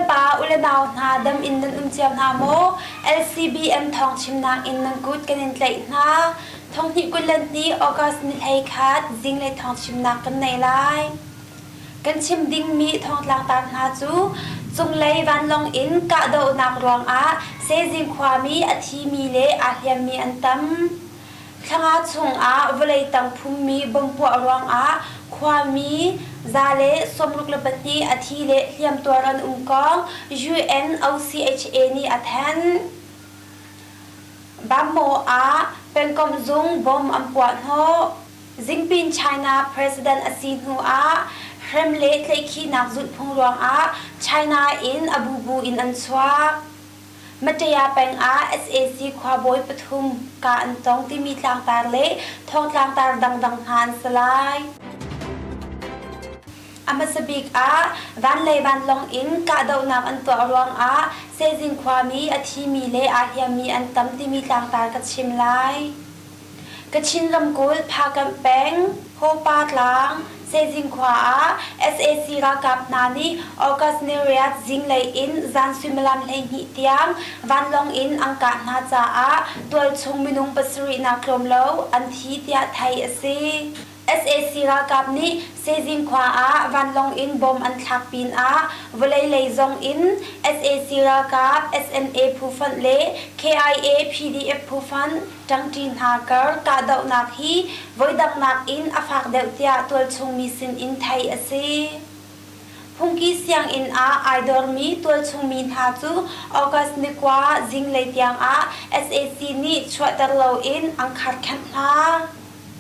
pa, u le nau hna dam in nan um cio hna maw? LCBM thawng chimnak in nan kut kan in tlaih hna. Thonghnih 22 August ni 11 zinglei thawng chimnak kan nei lai. Kan chim dingmi thawngtlangtar hna cu cunglei vanlawng in kahdohnak ruangah Sezing khuami a thimi le aa hliammi an tam. Thla nga chungah vawlei tang phummi bomb puah ruangah khuami 162 a thi le hliamtuar an um kong UNOCHA nih a thanh. Bamaw ah pengkomh zung bomb an puah hnawh. Zingpin China president a si hnu ah hrem le tlaihkhihnak zulhphung ruangah China in a bubu in an chuak. Mataya peng ah sac khuabawi pathum ka an tong timi tlangtar le thawngtlangtar dangdang hna an si lai. A hmasa bik ah vanlei vanlawng in kahdohnak an tuah ruangah Sezing khuami a thimi le aa hliammi an tam timi tlangtar ka chim lai. Kachin ramkulh Phakanh peng, Hawpa tlang, Sezing khua ah sac ralkap hna nih August ni riat zinglei in zan suimilam 12 tiang vanlawng in an kah hna caah tualchung minung pasarih nak tlawm lo an thi tiah theih a si. Sac ralkap nih Sezing khua ah vanlawng in bomb an thlak pinah vawlei lei zong in sac ralkap, SNA phufonh le KIA PDF phufonh ṭangṭi hna kar kahdohnak hi voidang nakin a fak deuh tiah tualchung mi sinin theih a si. Phungki sianginn ah ai dormi tualchung mi hna cu August ni kua zinglei tiangah sac nih chuahter loin an kharkhenh hna.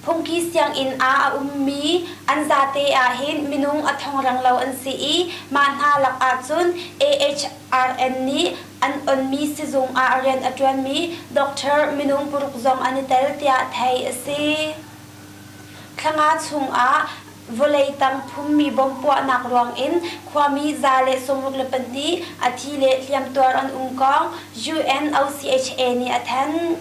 Phungki sianginn ah a ummi an zate ahhin minung a thong reng lo an si i mah hna lak ahcun AHRN nih an onmi sizung ah rian a ṭuanmi doctor minung paruk zong an i tel tiah theih a si. Thla nga chungah vawlei tang phummi bomb puahnak ruangin khuami 162 a thi le hliamtuar an um kong UNOCHA nih a thanh.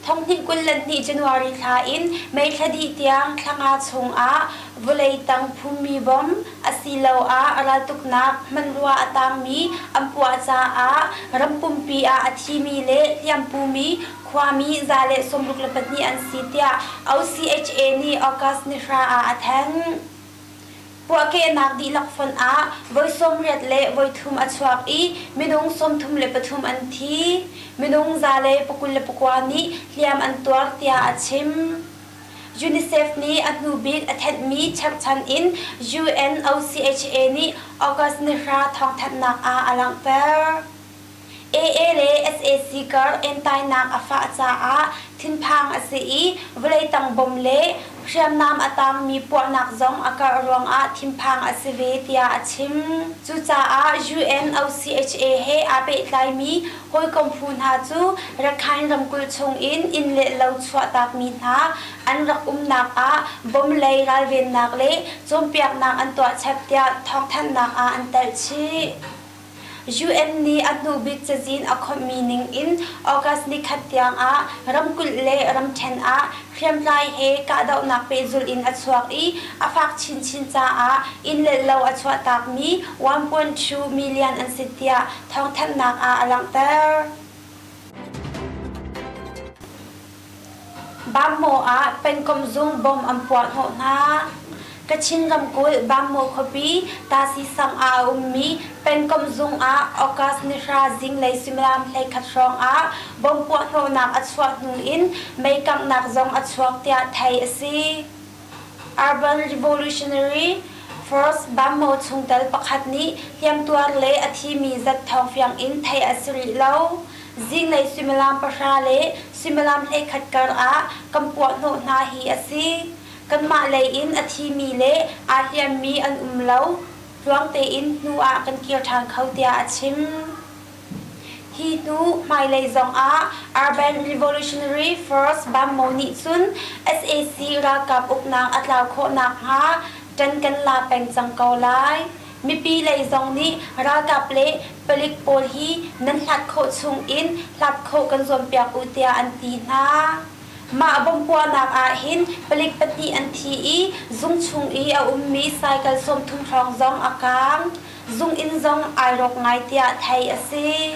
Thonghnih 22 January thla in May thla dih tiang thla nga chungah vawlei tang phummi bomb asiloah raltuknak hmanrua a tangmi an puah caah ram pumpi ah a thimi le hliampumi khuami 162 an si tiah OCHA nih August ni hra ah a thanh. Puahkehnak dihlak fonh ah voi 80 le voi thum a chuak i minung 33 an thi. Minung 129 nih hliam an tuar tiah a chim. UNICEF nih a hnubik a thenhmi cherhchan in UNOCHA nih August ni hra thawngthanhnak ah a langhter. AA le sac kar entainak a fah caah thinphang a si i vawlei tang bom le hriamnam a tangmi puahnak zong a karh ruangah thinphang a si ve tiah a chim. Cucaah UNOCHA he aa pehtlaimi hawikom phu hna cu Rakhine ramkulh chungin inn le lo chuahtakmi hna an rak umnak ah bom lei ralvennak le cawnpiaknak an tuah chap tiah thawngthanhnak ah an telh chih. UN nih a hnubik cazin a khawmhmi ningin August nikhat tiangah ramkulh le ramṭhen ah hriamtlai he kahdohnak pehzulh in a chuak i a fak chinchin caah inn le lo a chuahtakmi 1.2 million an si tiah thawngthanhnak ah a langhter. Bammaw ah pengkomh zung bomb an puah hnawh hna. Kachin ramkulh Bammaw khuapi Tasi sang ah a ummi pengkomh zung ah August ni hra zinglei suimilam 11 hrawng ah bomb puah hnawhnak a chuah hnu in mei kanghnak zong a chuak tiah theih a si. Urban Revolutionary Force Bammaw chungtel pakhat nih hliamtuar le a thimi zat thawng fiang in theih a si rih lo. Zinglei suimilam pahra le suimilam 11 kar ah kan puahhnawh hna hi a si. Kanmah lei in a thimi le aa hliammi an um lo. Tluang tein hnu ah kan kir ṭhan kho tiah a chim. Hi hnu hmailei zong ah Urban Revolutionary Force Bammo nih cun sac ralkap uknak a tlau khawh nakhnga ṭan kan la peng cang ko lai. Mipi lei zong nih ralkap le palik pawl hi nan hlat khawh chung in hlat khawh kan zuampiak u tiah an ti hna. Mah bomb puahnak ah hin palik pahnih an thi i zung chung i a ummi cycle 30 hrawng zong a kaang. zunginn zong ai rawk ngai tiah theih a si.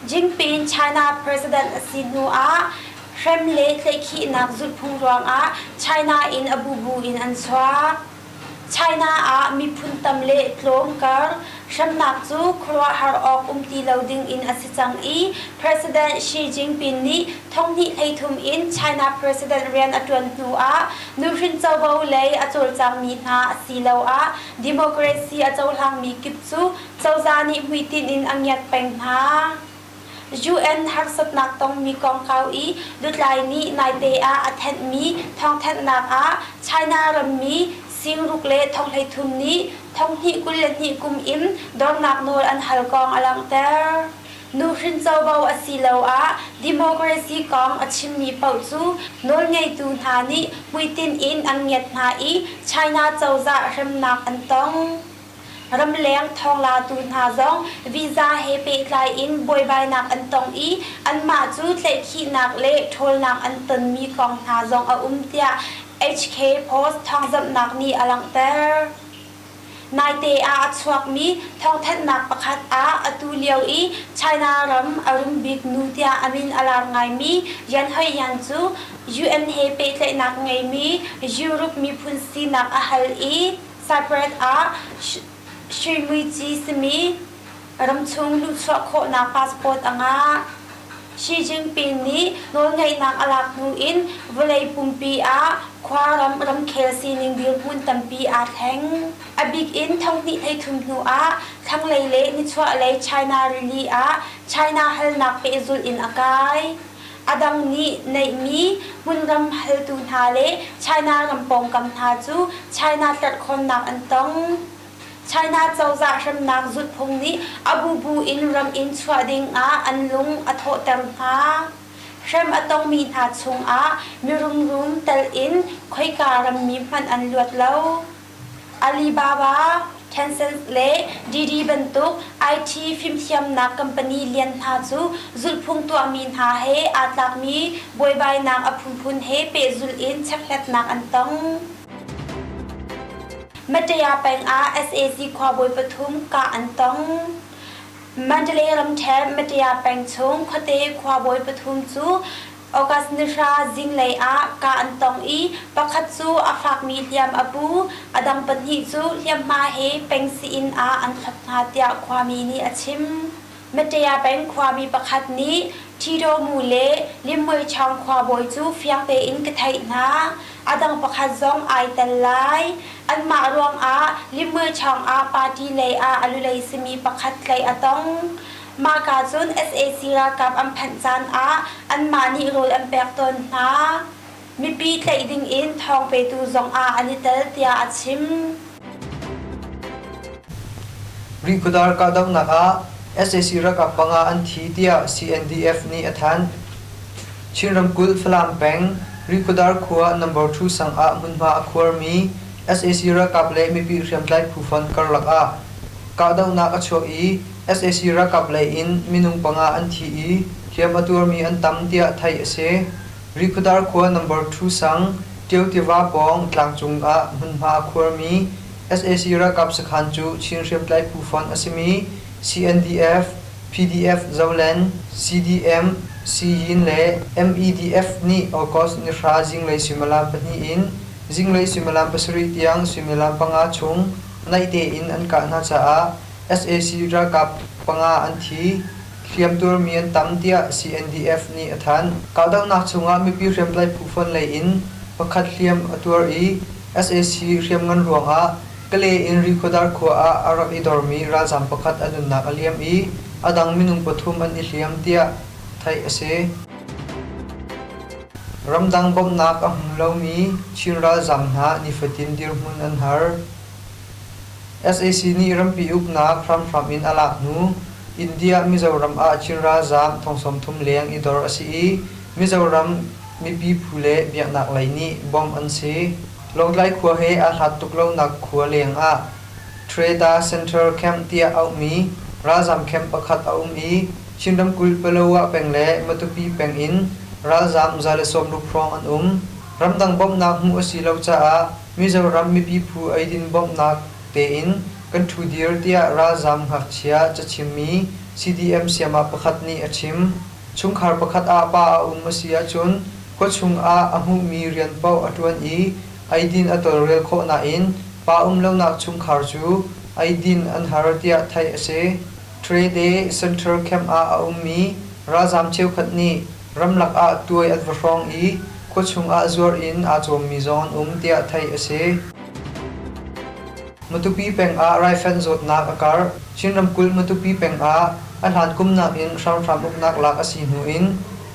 Jinping China President a si hnu ah hrem le tlaihkhihnak zulhphung ruangah China in a bubu in an chuak. China ah miphun tam le tlawm kar hremnak cu khuaruahhar awk um ti lo ding in a si cang i President Xi Jinping nih thonghnih 33 in China President rian a ṭuan hnu ah nuhrin covo lei a cawlcangmi hna asiloah democracy a cohlangmi kip cu cozah nih hmuitinh in a ngiat peng hna. UN harsatnak tongmi kongkau i lutlai nih naite ah a thenhmi thawngthanhnak ah China rammi singruk le thonghleithum nih thonghnih 22 kum in dornak nawl an hal kong a langhter. Nuhrin covo asiloah democracy kong a chimmi paoh cu nawlngeitu hna nih hmuitinh in an ngiat hna i China cozah hremnak an tong. Ramleng thawnglatu hna zong visa he pehtlai in buaibainak an tong i anmah cu tlaihkhihnak le ṭhawlnak an tonmi kong hna zong a um tiah HK Post thawngzamhnak nih a langhter. Naite ah a chuakmi thawngthanhnak pakhat ah atu lio i China ram a rum bik nu tiah a min a lar ngaimi Yan Hoi-yan cu UN he pehtlaihnak ngeimi Europe miphun sinak a hal i Cyprus ah suimuici simi ramchung luhchuah khawhnak passport a ngah. Xi Jinping nih nawlngeihnak a lak hnu in vawlei pumpi ah khuaram ramkhel sining dirhmun tampi aa thleng. A bik in thonghnih 33 hnu ah thlanglei le nichuahlei China rili ah China halnak pehzulh in a kai. A dang nih neihmi hmunram haltu hna le China ram pawngkam hna cu China tlerhkhawnnak an tong. China cozah hremnak zulhphung nih a bubu in ram in chuah dingah an lung a thawhter hna. Hrem a tongmi hna chungah mirumrum tel in khoika rammi hmanh an luat lo. Alibaba, Tencent le Didi bantuk IT fimthiamnak company lian hna cu zulhphung tuahmi hna he aa tlakmi buaibainak a phunphun he pehzulh in chekhlatnak an tong. Mattaya peng ah sac khuabawi pathum kah an tong. Mandalay ramṭhen Mattaya peng chung khuate khuabawi pathum cu August ni 2 zinglei ah kah an tong i pakhat cu a fakmi hliam a pu, a dang pahnih cu hliamhma he peng sii-inn ah an thlop hna tiah khuami nih a chim. Mattaya peng khuami pakhat nih Ṭhido mu le Limmuichawng khuabawi cu fiang tein ka theih hna. A dang pakhat zong ai tel lai. Anmah ruangah Limmuichawng ah party lei ah a lulei simi pakhat tlaih a tong. Mahka cun sac ralkap an phanh caan ah anmah nih rawl an pek tawn hna. Mipi tlaih dingin thawng petu zongah an i tel tiah a chim. Rihkhawdar kahdohnak ah sac ralkap panga an thi tiah CNDF nih a thanh. Chin ramkulh Falam peng Rihkhawdar khua number 2 sang ah hmunhma a khuarmi sac ralkap le mipi hriamtlai phu fonh karlak ah kahdohnak a chuak i sac ralkap lei in minung panga an thi i hliam a tuarmi an tam tiah theih a si. Rihkhawdar khua number 2 sang Ṭio tiva pawng tlangcung ah hmunhma a khuarmi sac ralkap sakhan cu Chin hriamtlai phu fonh a simi CNDF, PDF Zoland, CDM, Siyin le MEDF nih August ni 2 zinglei suimilam 2 in zinglei suimilam 7 tiang suimilam 5 chung naih tein an kah hna caah sac ralkap panga an thi. Hliamtuarmi an tam tiah CNDF nih a thanh. Kahdohnak chungah mipi hriamtlai phu fonh lei in pakhat hliam a tuar i sac hriamngan ruangah Kale in Rihkhawdar khua ah a rak i dormi ralzaam pakhat a nunnak a liam i a dang minung pathum an i hliam tiah theih a si. Ramdang bawmhnak a hmu lomi Chin ralzaam hna nifatin dirhmun an har. Sac nih rampi uknak hramhram in a lak hnu India Mizoram ah Chin ralzaam thong 30 leng i dor a si i Mizoram mipi phu le biaknak lei nih bawmh an si. Lawngtlai khua he aa hlat tuk lonak khua leng ah Treta Central Camp tiah auhmi ralzaam camp pakhat a um i Chin ramkulh Palawa peng le Matupi peng in ralzaam 160 hrawng an um. Ramdang bawmhnak hmuh a si lo caah Mizoram mipi phu eidin bawmhnak tein kan ṭhudir tiah ralzaam ngakchia cachimmi CDM sayama pakhat nih a chim. Chungkhar pakhat ah pa a um a si ahcun khuachung ah a hmuhmi rian paoh a ṭuan i eidin a tawlrel khawh nain pa um lonak chungkhar cu eidin an har tiah theih a si. Trade Center camp ah a ummi ralzaam cheukhat nih ramlak ah tuai an va hrawng i khuachung ah zuar in aa cawmmi zong an um tiah theih a si. Matupi peng ah raifanh zawtnak a karh. Chin ramkulh Matupi peng ah a hlan kum nakin hramhram uknak lak a si hnu in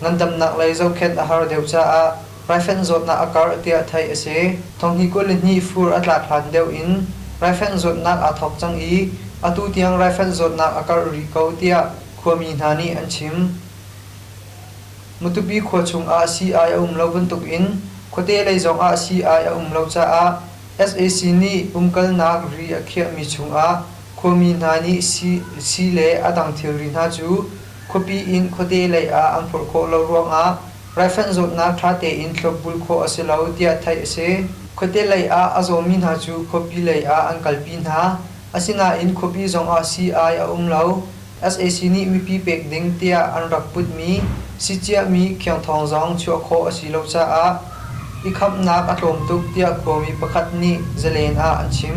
ngandamnak lei zohkhenh a har deuh caah raifanh zawtnak a karh tiah theih a si. Thonghnih 22 fur a tlak hlan deuh in raifanh zawtnak aa thawk cang i atu tiang raifanh zawtnak a karh rih ko tiah khuami hna nih an chim. Matupi khua chungah sii-ai a um lo bantukin khuate lei zongah sii-ai a um lo caah sac nih umkalnak ri a khiahmi chungah khuami hna nih sii le a dang thilri hna cu khuapi in khuate lei ah an phurh khawh lo ruangah raifanh zawtnak ṭha tein thlopbul khawh a si lo tiah theih a si. Khuate lei ah a zawmi hna cu khuapi lei ah an kalpi hna. Asinain khuapi zongah sii-ai a um lo. Sac nih mipi pek ding tiah an rak putmi siciahmi khiangthawng zong chuah khawh a si lo caah i khamhnak a tlawm tuk tiah khuami pakhat nih Zalen ah an chim.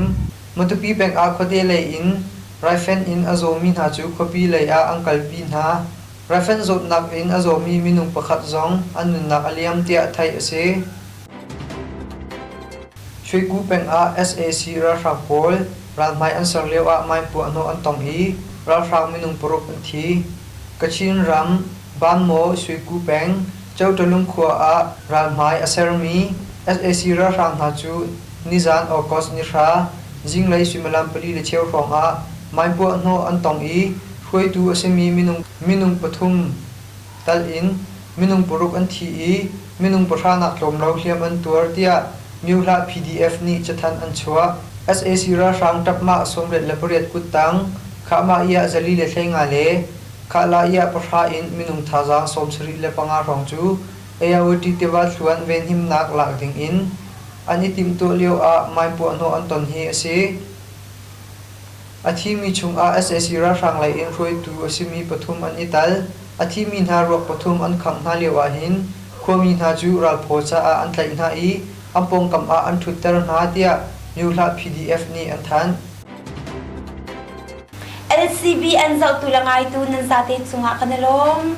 Matupi peng ah khuate lei in raifanh in a zawmi hna cu khuapi lei ah an kalpi hna. Raifanh zawtnak in a zawmi minung pakhat zong an nunnak a liam tiah theih a si. Shweku peng ah sac ralhrang pawl ralhmai an ser lio ah mine puahhnawh an tong i ralhrang minung paruk an thi. Kachin ram Banmaw Shweku peng Chautalung khua ah ralhmai a sermi sac ralhrang hna cu nizan August ni 9 zinglei suimilam 4:15 hrawng ah mine puahhnawh an tong i hruaitu a simi minung pathum tal in minung paruk an thi i minung pahra nak tlawm lo hliam an tuar tiah Myohlah PDF nih cathanh an chuah. Sac ralhrang ṭapmah 88 kuttang Khahmah iah 415 le Khahla iah pahra in minung thazaang 75 hrawng cu Ayawati tiva thluan venhimnak lak ding in an i timhtuah lio ah mine puahhnawh an ton hi a si. A thimi chungah sac ralhrang lei in hruaitu a simi pathum an i tal. A thimi hna ruak pathum an khangh hna lio ahhin khuami hna cu ralphaw caah an tlaih hna i an pawngkam ah an ṭhutter hna tiah Myohlah PDF nih an thanh. LCB an zohtu le ngaitu nan zate cungah kan i lawm.